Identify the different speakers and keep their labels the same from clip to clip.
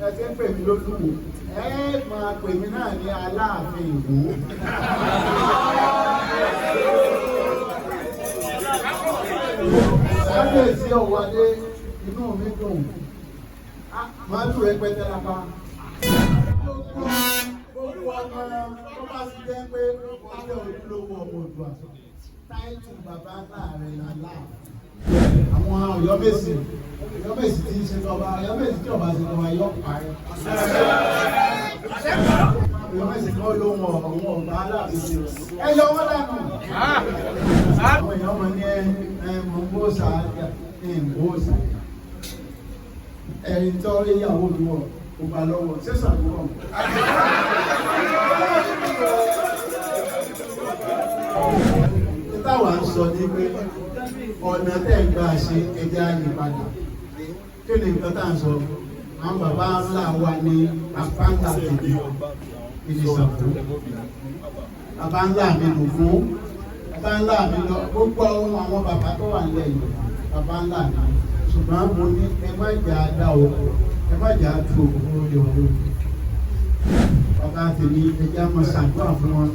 Speaker 1: Ẹ ti ń pè mí lólúwo, ẹ máa pè mí náà ní Aláàfin Ìwó. Kábíyèsí Ọ̀wọ́adé, inú mi dùn. Màálù rẹpẹtẹ lápá. Gbogbo ọmọ tó bá sì jẹ́ pé ó jẹ́ ojúlówó ọmọ Oòduà, title bàbá ńlá rẹ̀ làlá. Àwọn Ọ̀yọ́mèsì, Ọ̀yọ́mèsì tí ń ṣe tọba, Ọ̀yọ́mèsì tí ọba ṣe tọba yọ parí. Ọ̀yọ́mèsì kan ló wọn àwọn ọba Aláàfin ṣe. Ẹ yọ wọ́n dànù. Àwọn èèyàn mọ̀ ní ẹ mọ̀ ń bó sàájà, ẹ ń bó sàájà. Ẹ̀yin tó ìyàwó mi wọ̀ kò bá lọ́wọ́ ṣé sàkóbọ̀. Táwa ń sọ ní pé ọ̀nà tẹ́ ń gbà ṣe ẹja yípadà. Kí ni nǹkan tá à ń sọ? Àwọn bàbá ńlá wa ní bàbá ńlá tèmi ìdìsàkó. Bàbá ńlá mi lò fún. Bàbá ńlá mi lọ gbogbo àwọn bàbá tó wà nílẹ̀ Yorùbá, bàbá ńlá mi. Ṣùgbọ́n mo ní ẹ má jà á dá o, ẹ má jà á tu òkú lórí wọn lórí. Bàbá tèmi, ẹja máa ṣàdúrà fún wọn.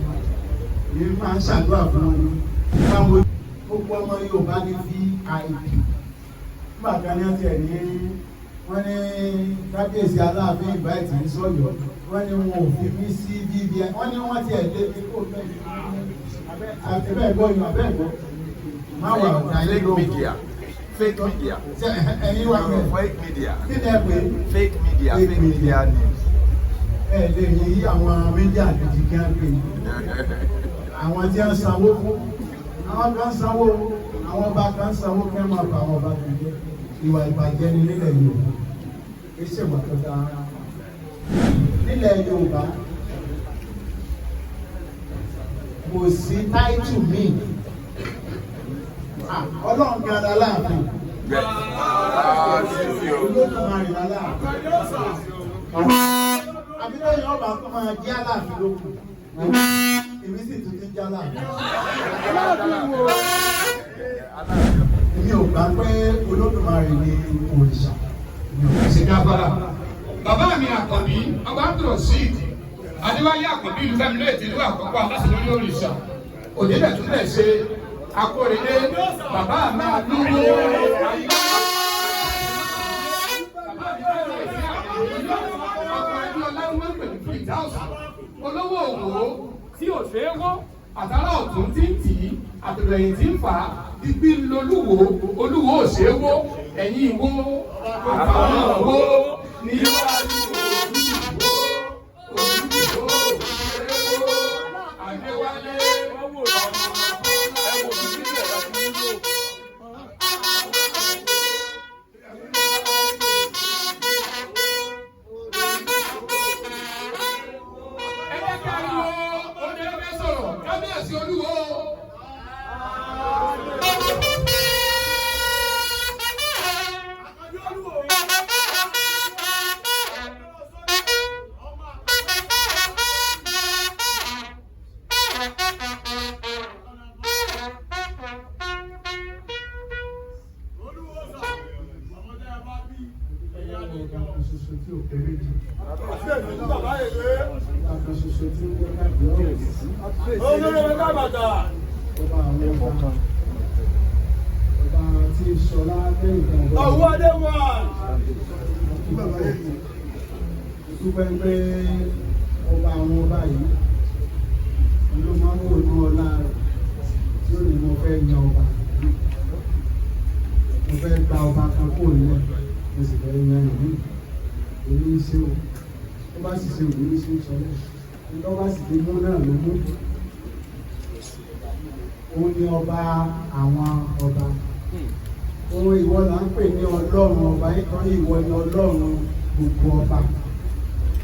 Speaker 1: Èmi máa ń ṣàdúrà fún wọn ni. Báwo gbogbo ọmọ Yorùbá ní VIP. Nígbà kan ní ọtí ẹ̀ ní wọ́n ní kábíyèsí Aláàfin invite ní sọ̀yọ́, wọ́n ní wọn ò fi mí sí VVI, wọ́n ní wọ́n ti ẹ̀ lé mi kó bẹ́ẹ̀ abẹ́ ẹ̀gbọ́ yìí, abẹ́ ẹ̀gbọ́ má wà ọ̀gá yín
Speaker 2: Fake
Speaker 1: lóhùn.
Speaker 2: media. Fake media.
Speaker 1: Ṣé ẹ̀yin wà bẹ́ẹ̀?
Speaker 2: Fake media.
Speaker 1: Kí ni ẹ pè é?
Speaker 2: Fake media.
Speaker 1: Fake
Speaker 2: Fake media news.
Speaker 1: Ẹ lè yí àwọn media gidi kí wọ́n pè é. Àwọn tí wọ́n sanwó fún, àwọn kan sanwó, àwọn ọba kan sanwó kí wọ́n máa bá àwọn ọba kan jẹ́. Ìwà ìbàjẹ́ ni nílẹ̀ Yorùbá, kì í ṣèwà tó dáa nílẹ̀ Yorùbá. Kò sí title míì. Ọlọ́run gan Aláàfin. Olódùmarè Aláàfin, àbí lẹ́yìn ọba tó máa jẹ́ Aláàfin ló kù, èmi sì tún ti jẹ́ Aláàfin. Èmi ò gbà pé Olódùmarè ni òrìṣà. Èmi ò gbà.
Speaker 3: Ṣe gáfárà. Bàbá mi Àkànbí, Ọba Abdulrasheed Adéwálé Àkànbí ìlú Fẹ́mi lóye tìlú àkọ́kọ́ aláṣẹ lórí òrìṣà òdìdẹ tún lè ṣe akóredé. Bàbá mi àdúgbò ayé. Bàbá mi bẹ̀rẹ̀ sí ọkọ̀ ẹbí ọlọ́run pè ní Firdaus olówó òwò tí ò ṣeé wó, àtàrà ọ̀tún tí ń tì í, àtìlẹ́yìn tí ń fà á digbí lolúwo. Olúwo ò ṣeé wó, ẹ̀yìn ìwó àtàwọn òwò ní iwájú olúwo, olúwo Adéwálé. Ẹ jẹ́ ká wo onílẹ̀ sọ̀rọ̀, kábíyèsí olúwo.
Speaker 1: Ọba kan ṣoṣo tí ò pé méjì. Ọba kan ṣoṣo tí ó jẹ́ káàdì ọ̀rọ̀ sí. Ọba àwọn ọba. Ọba tí Ṣọlá lẹ́yìn kan ọba. Dúpẹ́ pé ọba àwọn ọba yìí ló máa ń wò ní ọlá rẹ̀ tí ó ní mo fẹ́ yan ọba. Mo fẹ́ gba ọba kan kúrò nílẹ̀, mo sì fẹ́ yan ìlú. Èmi ń ṣe o. Ó bá sì ṣe òun ní ṣe ń sọ bẹ́ẹ̀. Tó bá sì ti mú náà ló mú. Òun ni ọba àwọn ọba. Òun ìwọ là ń pè ní Ọlọ́run ọba, nítorí ìwọ ni Ọlọ́run gbogbo ọba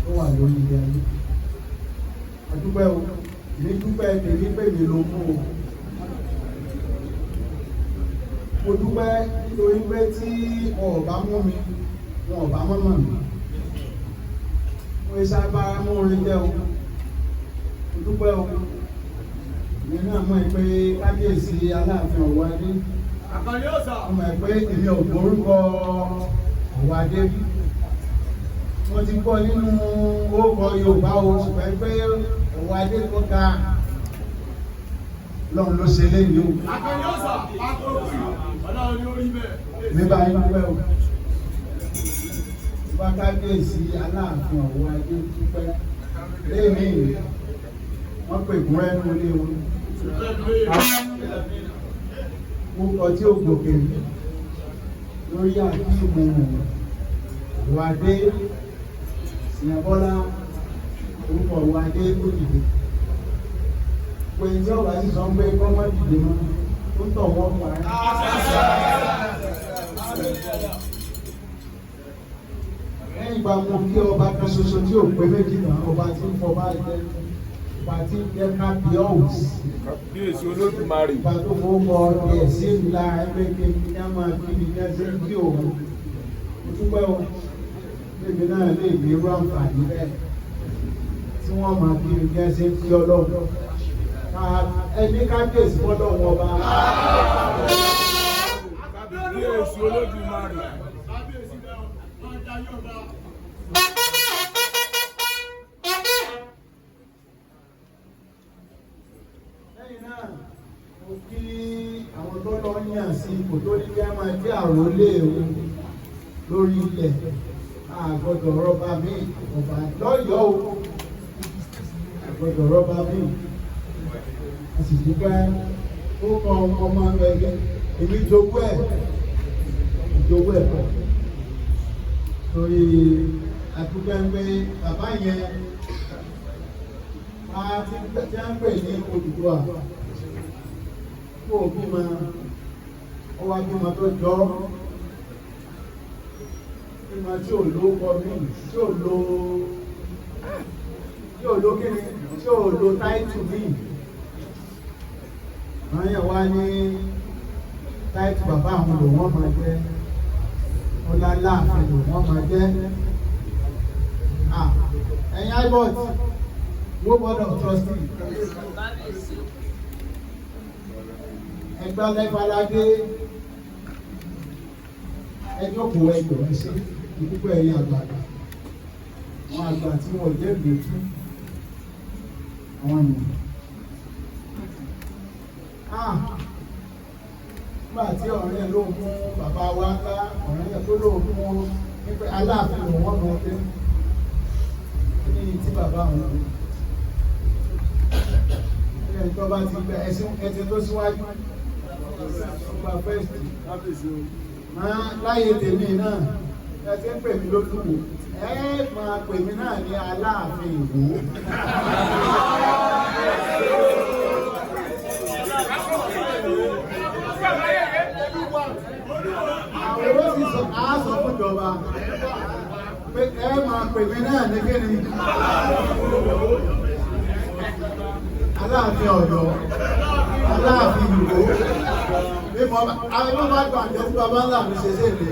Speaker 1: tó wà lórí ilẹ̀ ayé. Àdúpẹ́ o, èmi dúpẹ́ tèmi pé mi ló mú o. Mo dúpẹ́ nítorí pé tí wọn ò bá mú mi, wọn ò bá mọ́mọ́ mi. Wọ́n sábà mú orin jẹ́ o. Mo dúpẹ́ o. Èmi náà mọ̀ pé kábíyèsí Aláàfin Ọ̀wọ́adé. Mo mọ̀ pé èmi ò gbórúkọ Ọ̀wọ́adé. Mo Mo ti gbọ́ nínú orúkọ Yorùbá o, ṣùgbọ́n pé òwò adé tó ga lọ́run ló ṣe léyìí o. Mi bá yín dúpẹ́ o. Bá kábíyèsí Aláàfin Ọ̀wọ́ Adé dúpẹ́. Léyìn wọ́n pè gún rẹ́nu ilé wọn. Orúkọ tí ó gòkè lórí àkíìmù Ọ̀wọ́ Adé Ìyàbọ́lá, orúkọ Ọ̀wọ́ Adé ó dìde. Pé tí ọba sì sọ pé kọ́ mọ́ dìde mọ́, ó tọ̀ wọ́n pa ẹ́. Lẹ́yìn ìgbà mo kí ọba kan ṣoṣo tí ò pé méjì náà, ọba tí ń fọba jẹ, ọba tí ń jẹ́ kábíọ́ọ̀sì.
Speaker 2: Kábíyèsí Olódùmarè.
Speaker 1: Ọba tó fowó kọ ẹ̀ sí ńlá ẹgbẹ́ kí ní a máa kí ni ní ẹsẹ̀ kí òun. Mo dúpẹ́ o, èmi náà lè ní irú àǹfààní bẹ́ẹ̀ tí wọ́n máa kí ni ní ẹsẹ̀ kí Ọlọ́run. Ẹni kábíyèsí fọ́lọ́run ọba.
Speaker 2: Kábíyèsí Olódùmarè.
Speaker 1: Lẹ́yìn náà, mo kí àwọn tó lọ yàn sí ipò tó ní kí a máa jẹ́ àrólé òun lórí ilẹ̀. A gbọ́dọ̀ rọ́bà mí ọba lọ́yọ̀ọ́ o. A gbọ́dọ̀ rọ́bà mí. A sì dúpẹ́ ó kọ ọmọ ẹgbẹ́ èmi jogún ẹ̀ jogún ẹ̀ pọ̀. Torí àdúgbò ń pé bàbá yẹn a ti ń pè ní Odùduwà. Kó o bímọ, ó wá bímọ tó jọ ọ́. Bímọ tí ò lórúkọ míì, tí ò lo tí ò lo kíni, tí ò lo táìtù míì. Àwọn yẹn wá ní táìtù bàbá àwọn lòun wọ́n máa jẹ́, ọlá láàfin lòun wọ́n máa jẹ́. Ẹ̀yin ibot, wo board of trustee, ẹgbẹ́ alẹ́fàládé, ẹjọ́kòó ẹjọ́ ẹṣẹ́ ìdúpẹ́ ẹ̀yin àgbààgbà, àwọn àgbà tí wọ́n jẹ́ ìgbésú àwọn ènìyàn. Nígbà tí ọ̀rẹ́ ló mú bàbá wa ńlá, ọ̀rẹ́ yẹn tó ló mú wípé Aláàfin lòun wọ́n mọ̀ ọ́ ní tí bàbá àwọn ọ̀rẹ́ ẹni tó bá ti gba ẹsìn tó síwájú ọgbà fẹ́ẹ̀sì máa láyé tèmi náà ẹ ti ń pè mí lójúwò, ẹ máa pè mí náà ní Aláàfin Ìwó. Àwọn ó sì sọ àásọ fún ìjọba pé ẹ máa pè mí náà ní kíni Aláàfin Ọ̀yọ́, Aláàfin Ìwó. Bí mo bá àwọn ọmọ bá gbà jẹ́ tí bàbá ńlá mi ṣe ṣèlè.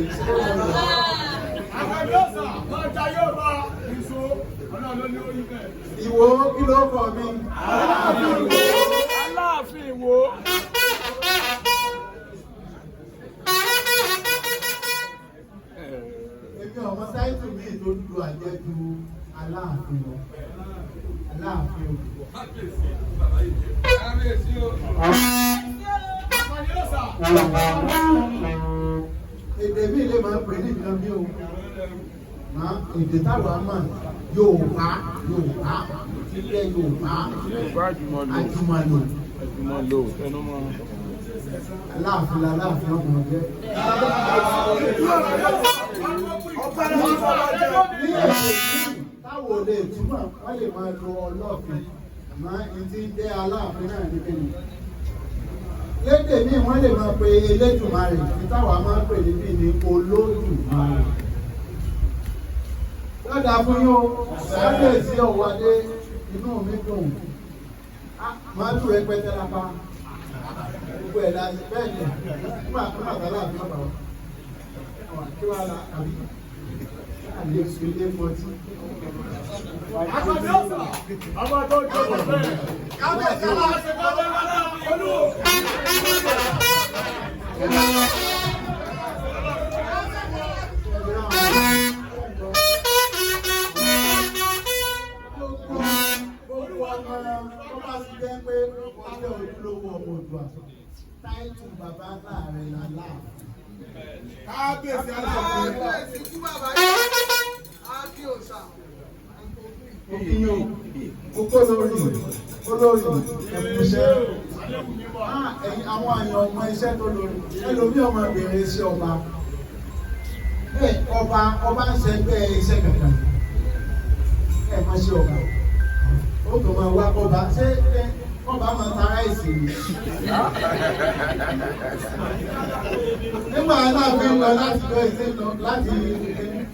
Speaker 1: Ìwó kí ló kọ mi? Aláàfin Ìwó.
Speaker 2: Aláàfin Ìwó.
Speaker 1: Èmi ọmọ sáìtù mi tó dúdú àjẹjù Aláàfin lọ. Aláàfin Òdùwọ̀.
Speaker 3: Kábíyèsí o.
Speaker 1: Èdè mi lè máa pè ní nǹkan bí o. Máa èdè táwa mọ̀ Yorùbá, Yorùbá, ilẹ̀ Yorùbá,
Speaker 2: Yorùbá àjùmọ̀lò.
Speaker 1: Àjùmọ̀lò.
Speaker 2: Àjùmọ̀lò tẹnumọ́.
Speaker 1: Aláàfin Aláàfin ọmọ jẹ́. Ní èdè míì táwọn ò lè túmọ̀, wọ́n lè máa lo Ọlọ́ọ̀fin, àmọ́ ìdí ń jẹ́ Aláàfin náà ní kíni. Lédè míì wọ́n lè máa pe Elédùmarè, ní táwa máa ń pè níbí ní Olódùmarè. Lọ́dà fún yín o, kábíyèsí Ọ̀wọ́adé, inú mi dùn. Máa tù rẹpẹtẹ lápá. Gbogbo ẹ̀ la bẹ́ẹ̀ ni nígbà tó bàtà láàfin ọ̀bà wa. Kí wàá la àbí? Àlè ilé mọtí. Ojúlówó ọmọ Oòduà, title bàbá ńlá rẹ̀ làlá.
Speaker 4: Kábíyèsí Aláàfin.
Speaker 5: Kábíyèsí kú bàbá yìí. Akí òòṣà.
Speaker 1: Òkìyàn kókó lórí olórí ẹ̀kúṣẹ́. Ẹ̀yin àwọn àyàn ọmọ iṣẹ́ tó lórí ẹlòmíì ọmọ ìbèrè iṣẹ́ ọba. Ẹ ọba ọba ń ṣẹgbẹ́ iṣẹ́ kankan. Ẹ má ṣe ọba. Ó tó máa wá ọba ṣé ẹ ọba máa ta ráìsì ni. Nígbà Aláàfin lọ láti lọ ìṣe lọ láti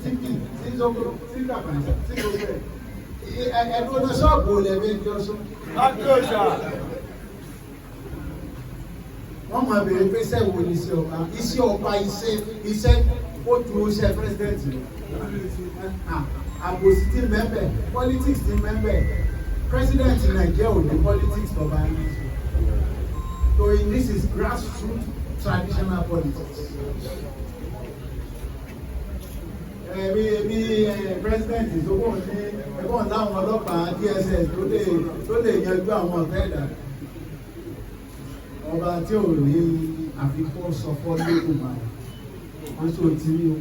Speaker 1: tíkì sí Sókótó sí Kàfàǹṣà sí gbogbo ẹ̀. Ẹ̀dùn ọ̀nà ṣọ́ọ̀bù olè méjì ọ̀ṣun.
Speaker 2: Kábíyèsí.
Speaker 1: Wọ́n máa bèèrè pé iṣẹ́ wo ni iṣẹ́ ọba? Iṣẹ́ ọba iṣẹ́ iṣẹ́ ó ju iṣẹ́ pírẹsidẹ́ǹtì lọ. Àbòsí ti mẹ́bẹ̀, politics ti mẹ́bẹ̀. President Nàìjíríà ò ní politics ọba ní. So this is grassroots traditional politics. Ẹ̀mí ẹ̀mí president ìsopọ̀ ní ẹ̀gbọ́n láwọn ọlọ́pàá DSS tó lè yanjú àwọn ọ̀tá ẹ̀dá. Ọba tí ò ní àfikún sọfọ́ lókùnmá wọ́n sọ tí ó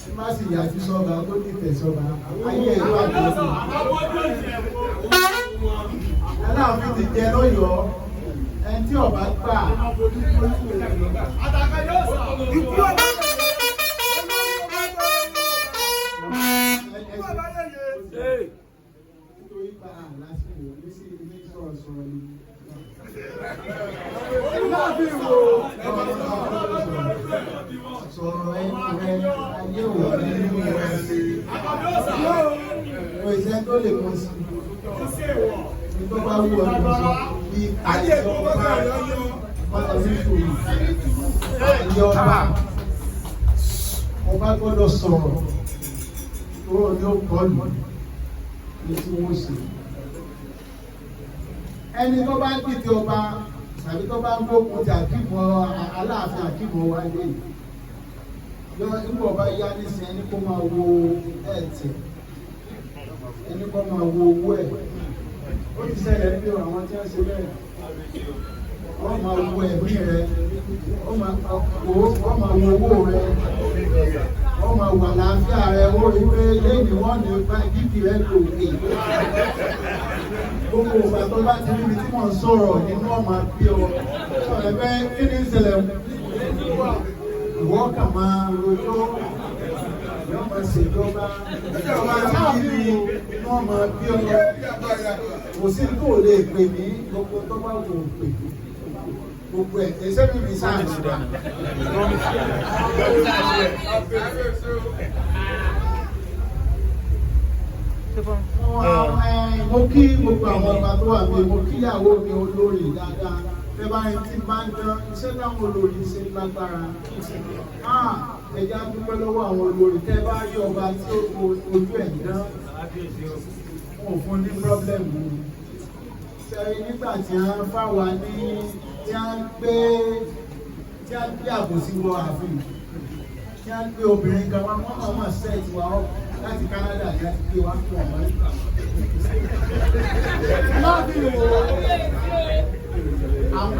Speaker 1: tí má sì yájú sọ́ba tó dìtẹ̀ sọ́ba ayé ìlú àjọṣe. Aláàfin ti jẹ lọ́yọ̀ọ́ ẹni tí ọba gbà.
Speaker 2: Ee.
Speaker 1: Nítorí bá a lásìkò ní sí ní sọ̀rọ̀ sọ̀rọ̀ ni.
Speaker 4: Aláàfin wo.
Speaker 1: Sọ̀rọ̀ ẹnu rẹ ayé ò ní mú ẹ sí. Kò ìṣẹ́ tó lè mú sí. Ní tó bá wù ọ́ ní sọ bí
Speaker 4: Ayé
Speaker 1: àìsàn
Speaker 4: tó bá
Speaker 1: ọba
Speaker 4: bẹ̀rẹ̀ yọ.
Speaker 1: ọba ní sùúrù. Ayé ọba ọba gbọ́dọ̀ sọ̀rọ̀ tó ní ó kọlù ní tí wọ́n ṣe. Ẹni tó bá dìde ọba tàbí tó bá ń gbógun ti àkíkọ Aláàfin àkíkọ wa lé yọ nígbà ọba yá nísìnyí, ẹni kó máa wo ẹ̀ẹ́tì, ẹni kó máa wo owó ẹ̀. Ó ti ṣẹlẹ̀ bí àwọn tí wọ́n ṣe bẹ́ẹ̀, wọ́n máa wo ẹ̀mí rẹ, wọ́n máa wo owó rẹ, wọ́n máa wà láàfíà rẹ. Ó rí pé lẹ́yìn wọ́n ní bíbí rẹ lòkè. Gbogbo ìgbà tó bá ti ríbi tí mò ń sọ̀rọ̀ nínú ọmọ bí ọ sọ̀rọ̀ pé kí ni ń ṣẹlẹ̀, ìwọ kà máa rojọ́, yóò máa ṣèjọba ìjọba tí kí ni inú ọmọ bí ọ. Kò sí tó lè pè mí, gbogbo tó bá wò ó pè mí, gbogbo ẹ̀ ẹsẹ̀ mi mi sáà ní wa. Mo kí gbogbo àwọn ọba tó wà mí, mo kíyàwó mi olórí dáadáa. Tẹ bá ń tí bá ń dán iṣẹ́ táwọn olórí ṣe lágbára, ẹja dúpẹ́ lọ́wọ́ àwọn olórí. Tẹ bá rí ọba tí ojú ẹ̀ ń dán, wọn ò fún ní pírọ́blẹ̀mù. Sẹ́yìn nígbà tí a ń fáwa ní tí a ń gbé tí a ń gbé àbòsí wọ ààfin, tí a ń gbé obìnrin kan wá, wọ́n máa máa sẹ́ẹ̀tì wa ọ́ láti Canada ní a ti gbé wá fún ọmọ yìí. Láàbí wo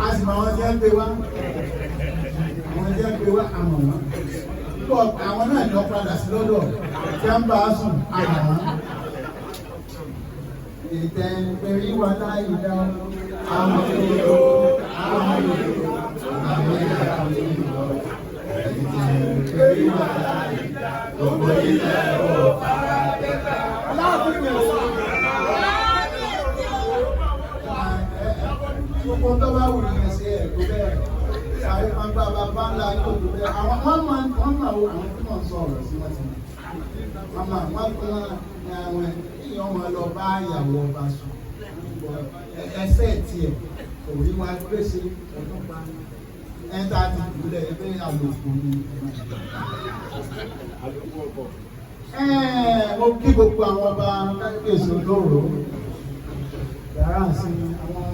Speaker 1: a sì máa wọn jẹ́ ń gbé wá, àwọn jẹ́ ń gbé wá àmọ̀ wọn. Bọ́ àwọn náà lọ padà sí lọ́dọ̀ tí a ń bá a sùn àmọ̀ wọn. Ìtẹ̀ǹpẹ̀rí wa láyé dá àwọn èrò àwọn èrò àwọn èrò ìtẹ̀ǹpẹ̀rí wa láyé dá gbogbo ilẹ̀ ò fara dẹ́ta. Aláàfin wò gbogbo tó bá wù ní ẹsẹ̀ ẹ̀ tó bẹ́ẹ̀ sáré máa ń bá bàbá ńlá yóò tó bẹ́ẹ̀. Àwọn wọ́n máa wọ́n máa wo àwọn tí wọ́n ń sọ̀rọ̀ sí wọ́n ti mọ̀. Màmá wọn kọ́ àwọn èèyàn wọn lọ bá ìyàwó ọba sùn ẹsẹ̀ tiẹ̀ kò rí wa gbèsè ọdún pa ẹ̀ńtà ti dùlẹ̀ ẹgbẹ́ àlòkù ni. Mo kí gbogbo àwọn ọba kábíyèsí olóró yàrá sí àwọn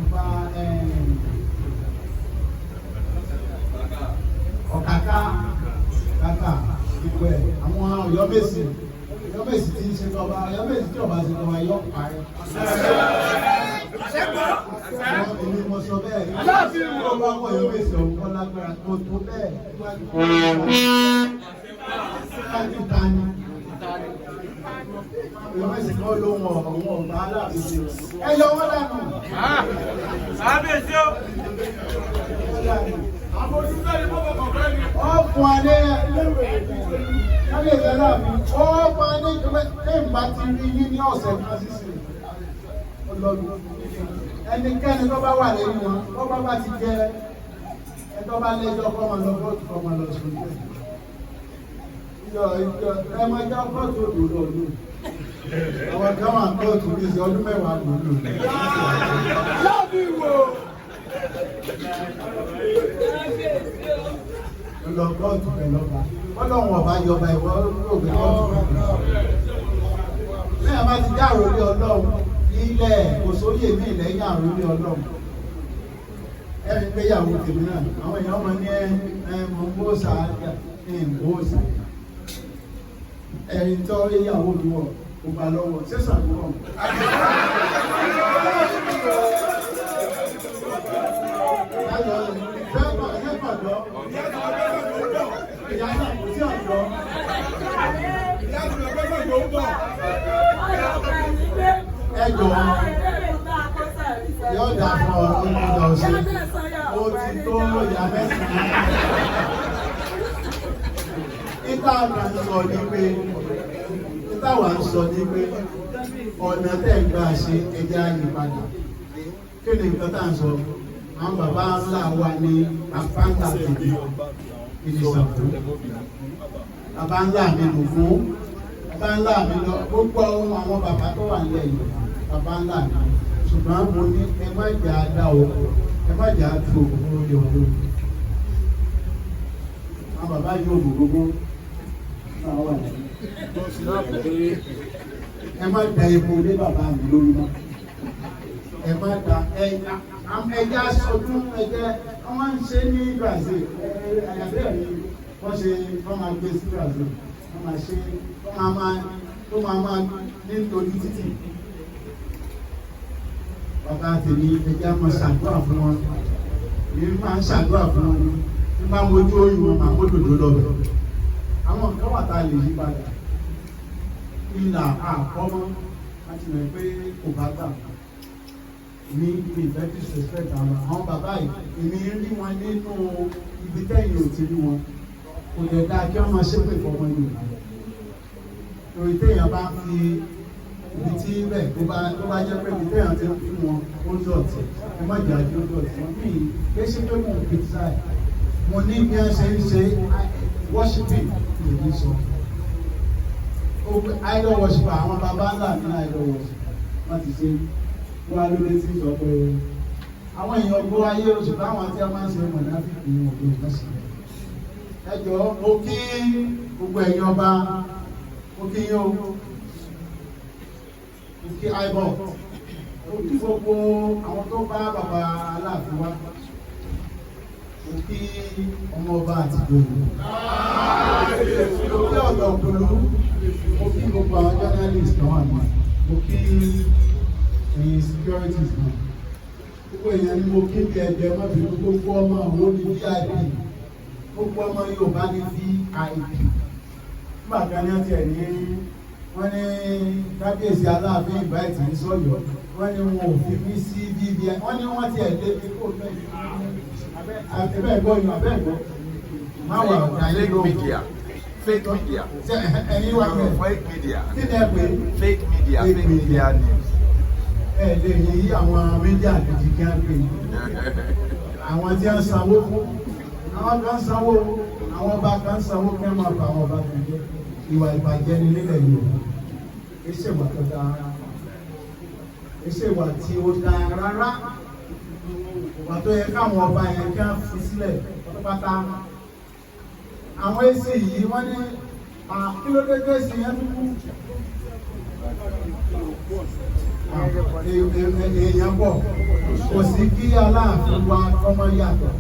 Speaker 1: ọba ọ̀kàkà kàkà ìpẹ́ àwọn Ọ̀yọ́mèsì. Ọ̀yọ́mèsì tí ń ṣe tọba, Ọ̀yọ́mèsì tí ọba ṣe tọba yọ parí. Èmi mo sọ bẹ́ẹ̀.
Speaker 3: Aláàfin Ìwó.
Speaker 1: Ọba wọ̀ yóò fèsì ọ̀hún kọ́ lágbára kó tó bẹ́ẹ̀. Láti ta ni. Ìwé sì kọ́ ló wọ̀n ọ̀hún ọ̀bá aláàfin ṣe. Ẹ yọ wọ́n dànù.
Speaker 4: Kábíyèsí o.
Speaker 1: Ọ̀fun alẹ́ kábíyèsí aláàfin. Ọ̀fun alẹ́ ẹ̀ ń bá ti rí yín ní ọ̀sẹ̀ kan sísè. Ọlọ́run ẹnikẹ́ni tó bá wà lẹ́yìn wọn tó bá bá ti jẹ ẹtọ́ bá lẹ́jọ́ kọ́ máa lọ kóòtù kọ́ máa lọ sùn bẹ́ẹ̀. Ìjọ ìjọ ẹ máa jẹ́ kóòtù òdò lọ lò. Àwọn kan wà kóòtù ní ìṣe ọdún 10 lò lò.
Speaker 3: Aláàfin Ìwó.
Speaker 1: Lọ kóòtù pẹ̀lú ọba. Ọlọ́run ọba yọba ìwọ ògbé kóòtù pẹ̀lú. Bẹ́ẹ̀ bá ti dá àròlé Ọlọ́run ilẹ̀ kò sóyè mí lẹ́yìn àròlé Ọlọ́run. Ẹni pé ìyàwó tèmi náà àwọn èèyàn máa ní ẹ mọ̀ ń bó sàájà ní ń bó sàájà. Ẹni tó ìyàwó mi wọ̀ kò bá lọ́wọ́ ṣé sàgbọ́n. Ayọ̀ ṣé kọ̀dọ̀ ìyá náà kò sí ọ̀dọ́. Ẹ jọ̀ọ́ yóò dà fún ọ ní ọjọ́ ọ̀sẹ̀ ó ti tó ìyá mẹ́sàn-án. Ìta wà ń sọ ní pé ìta wà ń sọ ní pé ọ̀nà tẹ̀ ń gbà ṣe ẹja àyípadà. Kí ni nǹkan tá à ń sọ? Àwọn bàbá ńlá wa ní bàbá ńlá tèmi ìdìsàkó. Bàbá ńlá mi lò fún. Bàbá ńlá mi lọ gbogbo àwọn bàbá tó wà nílẹ̀ yìí bàbá ńlá mi. Ṣùgbọ́n mo ní ẹ má jà á dá o, ẹ má jà á tu òkú lórí wọn lórí. Àwọn bàbá yóò mú gbogbo náà wà ní. Ẹ má da epo lé bàbá mi lórí mọ́. Ẹ má da ẹja sọdún ẹjẹ wọ́n ń ṣe ní Brazil ẹ̀yàbẹ̀ mi wọ́n ṣe wọ́n máa gbé sí Brazil wọ́n máa ṣe wọ́n máa tó máa máa ní ojú títì. Bàbá tèmi ẹja máa ṣàdúrà fún wọn. Èmi máa ń ṣàdúrà fún wọn ni. Bí bá mojú oyin wọn máa mú dòdò lọ bẹ̀. Àwọn nǹkan wà tá a lè yí padà. Ìlà àkọ́mọ́ láti mọ̀ pé kò bá gbà. Mi mi fẹ́ disrespect àwọn bàbá yìí. Èmi rí wọn nínú ibi tẹ́yìn ò ti rí wọn. Kò dẹ̀ dáa kí wọ́n máa ṣépè fọmọ Yorùbá. Torí téèyàn bá ń fi ibi tí bẹ́ẹ̀ tó bá jẹ́ pé ibi téèyàn ti ń fún wọn ó dọ̀tí. Ẹ má jà jù ó dọ̀tí. Wọ́n bí i ṣe pé mò ń criticize. Mo ní bí wọ́n ṣe ń ṣe worshiping lèmi sọ. Idol worship àwọn baba ńlá mi náà idol worship. Wọ́n ti ṣe wá lóde tí sọ pé àwọn èèyàn gbọ́ ayé oṣù táwọn tí a máa ń ṣe mọ̀nàfíìkì ní òde ìmọ̀sí. Ẹ jọ̀ọ́ mo kí gbogbo ẹ̀yin ọba, mo kí yín o, mo kí ibọ̀, mo kí gbogbo àwọn tó bá bàbá Aláàfin wá, mo kí ọmọ ọba àti ìjòyè, mo kí ọ̀dọ̀kùlú, mo kí gbogbo àwọn journalist náà wà ní, mo kí ẹ̀yin securities náà. Gbogbo èèyàn ni mo kí bí ẹgbẹ́ má bínú, gbogbo ọmọ àwọn ní VIP, gbogbo ọmọ Yorùbá ní VIP. Nígbà kan ní ọtí ẹ̀ ní wọ́n ní kábíyèsí Aláàfin invite ní sọ̀yọ́, wọ́n ní wọn ò fi mí sí VIP, wọ́n ní wọ́n ti ẹ̀ débi kó bẹ́ẹ̀ abẹ́ ẹ̀gbọ́n yìí abẹ́ ẹ̀gbọ́n má wà ọ̀gá yín
Speaker 6: Fake
Speaker 1: lóhùn.
Speaker 6: media. Fake media.
Speaker 1: Ṣé ẹ̀yin wà bẹ́ẹ̀?
Speaker 6: Fake media.
Speaker 1: Kí ni ẹ pè é?
Speaker 6: Fake media.
Speaker 1: Fake
Speaker 6: Fake media news.
Speaker 1: Ẹ lè yí àwọn mídíà gidi kí wọ́n pè é. Àwọn tí wọ́n sanwó fún, àwọn kan sanwó, àwọn ọba kan sanwó kí wọ́n máa bá àwọn ọba kan jẹ́. Ìwà ìbàjẹ́ ni nílẹ̀ Yorùbá. Kì í ṣe ìwà tó dáa rárá. Kì í ṣe ìwà tí ó dáa rárá. Ìwà tó yẹ káwọn ọba yẹn kí wọ́n fi sílẹ̀ pátápátá. Àwọn èsì yìí wọ́n ní kí ló dé tó èsì yẹn dúdú? Èèyàn pọ̀ kò sí kí Aláàfin wa kọ́mọ yàtọ̀.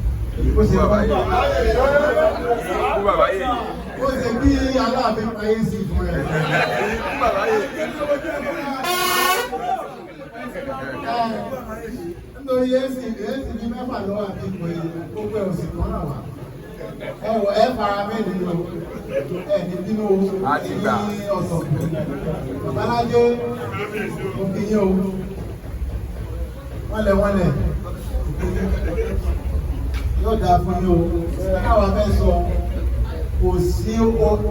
Speaker 1: Ó ṣe
Speaker 6: Bàbá yìí. Kú bàbá yìí.
Speaker 1: ó ṣe bí Aláàfin pa èsì fún ẹ.
Speaker 6: Kú bàbá yìí.
Speaker 1: Nítorí èsì èsì ní mẹ́fà lọ́wọ́ àti ìpò gbogbo ẹ̀ òsì kan náà wà. Ẹ wọ ẹ fara mẹ́rin lọ ẹ ní bínú o ní ọ̀sọ̀. Babalájé mo kí yín o. Wọ́n lẹ̀ yóò dáa fún yín o. Káwa fẹ́ sọ kò sí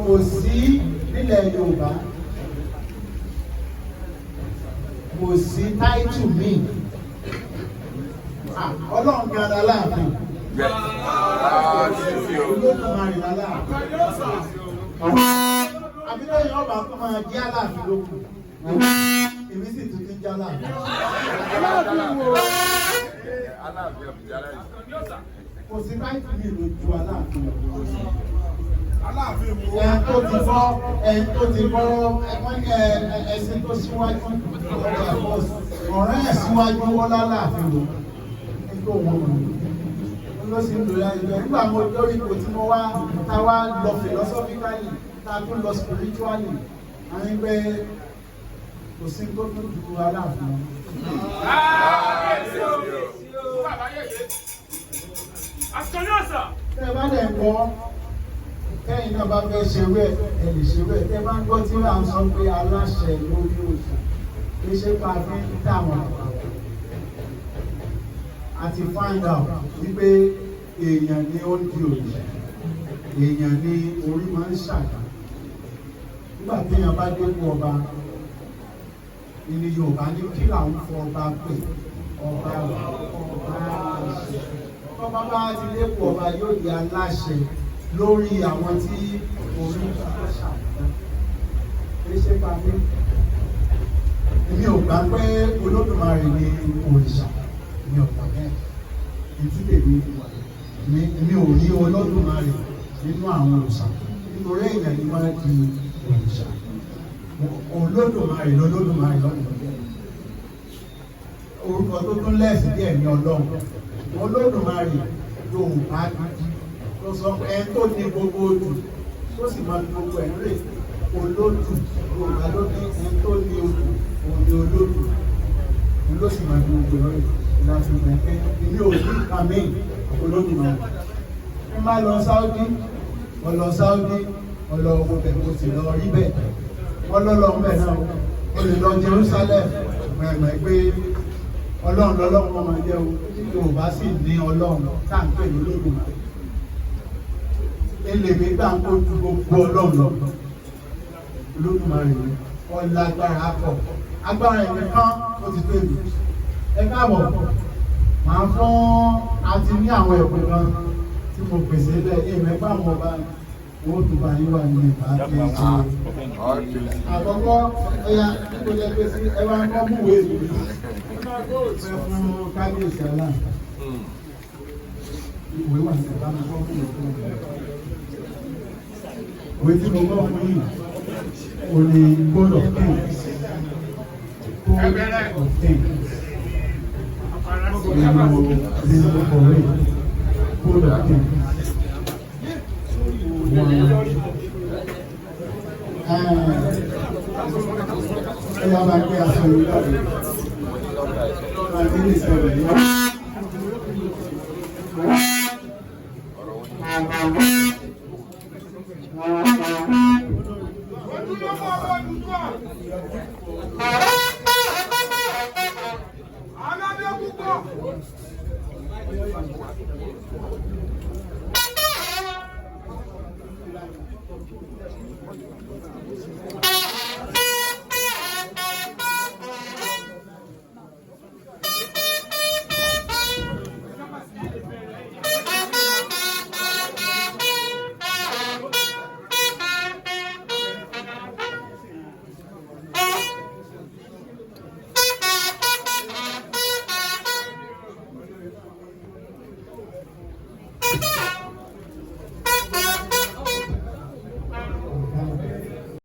Speaker 1: kò sí nílẹ̀ Yorùbá kò sí táìtù míì. Ọlọ́run gan láláàfin. Olódùmarè láláàfin. Àbí lẹ́yìn ọba tó máa jẹ́ aláàfin lókun. Èmi sì tún ti jẹ́ aláàfin. Kò sí táìtù míì ló ju aláàfin lọ. Ẹn tó ti bọ́ ẹn tó ti bọ́ ẹṣin tó síwájú ọ̀rẹ́ ẹ̀ síwájú wọ́n láláàfin lò nígbà wọn mọ̀ ló sì ń lò láyé lọ nígbà mo lórí ipò tí mo wá ta wá lọ philosophically ta tún lọ spiritually àní pé kò sí tó tún ju aláàfin lọ. Tẹ́ ẹ bá dẹ̀ ń gbọ́ kẹ́yìn náà bá fẹ́ ṣerú ẹ̀ ẹ lè ṣerú ẹ̀ tẹ́ bá ń gbọ́ tí à ń sọ pé aláṣẹ lórí òòṣà kì í ṣe pa fi ń tà wọ́n àti find out wípé èèyàn ni ó ń di òrìṣà, èèyàn ni orí máa ń ṣàgbà. Nígbà téèyàn bá dépò ọba ní Yorùbá ní kí làwọn fọ ọba pè ọba ọba aláṣẹ. Ọba bá ti dépò ọba yóò di aláṣẹ lórí àwọn tí orí ń ṣàgbà. Kì í ṣe pa mí. Èmi ò gbà pé Olódùmarè ni òrìṣà. Èmi ò gbà bẹ́ẹ̀. Etí tèmi wà ní èmi ò rí Olódùmarè nínú àwọn òrìṣà. Nítorí èèyàn ni wọ́n di òrìṣà. Olódùmarè lolódùmarè lọ́nà. Orúkọ tó tún lẹ́sì díẹ̀ ní Ọlọ́run. Olódùmarè Yorùbá gidi tó sọ pé ẹni tó ní gbogbo odù tó sì máa ní gbogbo ẹ̀ ń rè olódù. Yorùbá ló ní ẹni tó ní odù òun ní olódù. Òun ló sì máa ní gbogbo ẹ̀ ń rè láti mọ̀ pé èmi ò ní nǹkan míì Olódùmarè. Ẹ má lọ Sáúdí, mo lọ Sáúdí, mo lọ owó bẹ̀ mo sì lọ rí bẹ́ẹ̀. Wọ́n lọ́lọ́ ń bẹ̀ náà, o lè lọ Jerusalem, mẹ̀mẹ̀ pé Ọlọ́run lọ́lọ́run wọn máa jẹ́ o. Yorùbá sì ní Ọlọ́run tá à ń pè ní Olódùmarè. Elèmí gbà ń kó ju gbogbo Ọlọ́run lọ. Olódùmarè ni ọlágbára pọ̀. Agbára ẹ̀mí kan ó ti tó èmi. Ẹ káàbọ̀, màá fún àti ní àwọn ẹ̀bùn kan tí mo pèsè lẹ̀ ìmẹ̀gbà àwọn ọba wọn ó tún bá yín wà ní ìbá tí ń ṣe. Àkọ́kọ́ ẹ̀yà níbo lẹ gbé sí ẹ bá ń kọ́ múwèé mi. Fẹ́ fún kábíyèsí aláǹfà. Ìwé wà ní ìbá mi kọ́ múwèé fún mi. Ìwé tí mo gbọ́ fún yìí, o ní Code of Kings. Code of Kings. Nínú kọ̀wé Code of Kings. Ẹ yá máa gbé aṣọ yìí lọ́dún. Máa gbé ní ìsọ̀rọ̀ yìí.
Speaker 5: Aládé púpọ̀.